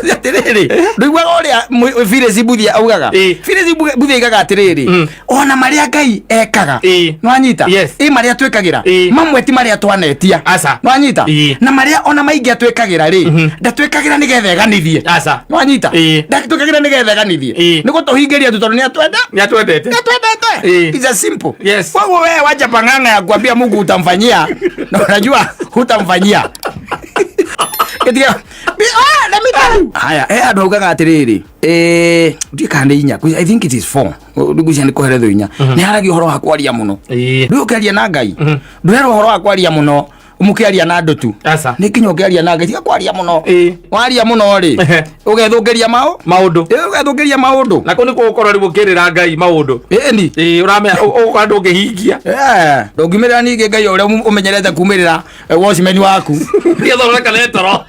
Atĩrĩrĩ, ndũiguaga ũrĩa Phyllis Mbuthia augaga? Phyllis Mbuthia aigaga atĩrĩrĩ, ona marĩa Ngai ekaga, nĩwanyita? Yes. Ĩ marĩa twĩkagĩra, mamwe ti marĩa twanetia. Aca. Nĩwanyita? Ĩ. Na marĩa ona maingĩ atwĩkagĩra rĩ, ndatwĩkagĩra nĩgetha eganithie. Aca. Nĩwanyita? Ĩ. Ndatwĩkagĩra nĩgetha eganithie, Ĩ. nĩ gũtũhingĩria tu tondũ nĩatwenda. Nĩ atwendete. Nĩatwendete. Ĩ. It's a simple. Yes. Kwa hivyo wewe wacha pang'ang'a ya kuambia Mungu utamfanyia, na unajua hutamfanyia. Gĩtiga- Ah, let me tell you. Haya, andũ augaga atĩrĩrĩ, ndiũĩ kana nĩ inya, I think it is four. Ngwĩciria nĩ kũherethwo inya. Nĩ haragia ũhoro wa kwaria mũno. Rĩu ũkĩaria na Ngai, ndũrerwo ũhoro wa kwaria mũno mũkĩaria na andũ tu. Aca. Nĩ nginya ũkĩaria na Ngai, tiga kwaria mũno. Waria mũno rĩ, ũgethũkĩria maũ Maũndũ. Ũgethũkĩria maũndũ. Na kũu nĩkuo ũgũkorwo rĩu ũkĩrĩra Ngai maũndũ. Ĩni. Ĩ, ũramenya ũgũkorwo ndũngĩhingia. Ndũngiumĩrĩra ningĩ Ngai ũrĩa ũmenyerete kumĩrĩra watchman waku. Nĩgetha ũrekane toro.